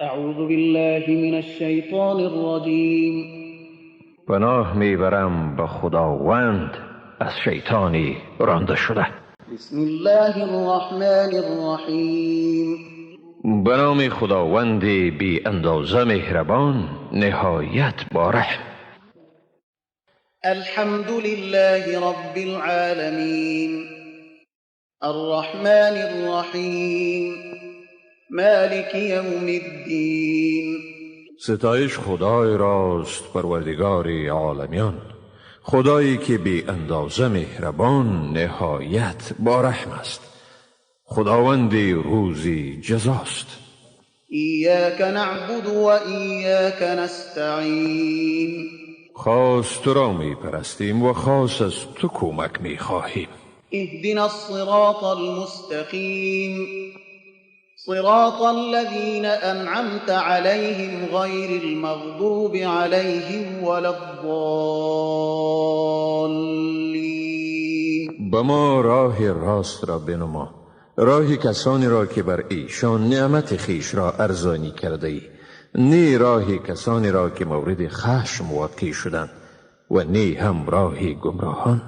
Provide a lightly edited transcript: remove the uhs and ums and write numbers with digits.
اعوذ بالله من الشیطان الرجیم. پناه میبرم به خداوند از شیطانی رانده شده. بسم الله الرحمن الرحیم. به نام خداوند بی اندازه مهربان، نهایت با رحم. الحمد لله رب العالمین، الرحمن الرحیم، مالک یوم الدین. ستایش خدای راست، پروردگار عالمیان، خدایی که بی اندازه مهربان، نهایت با رحم است، خداوند روزی جزاست. ایاک نعبد و ایاک نستعین. خاص تو را می پرستیم و خاص از تو کمک می خواهیم. اهدنا الصراط المستقیم، صراط الذين أنعمت عليهم غير المغضوب عليهم ولا الضالين. به ما راه راست را بنما، راه کسانی را که بر ایشان نعمت خویش را ارزانی کرده ای، نی راه کسانی را که مورد خشم واقع شدند و نی هم راه گمراهان.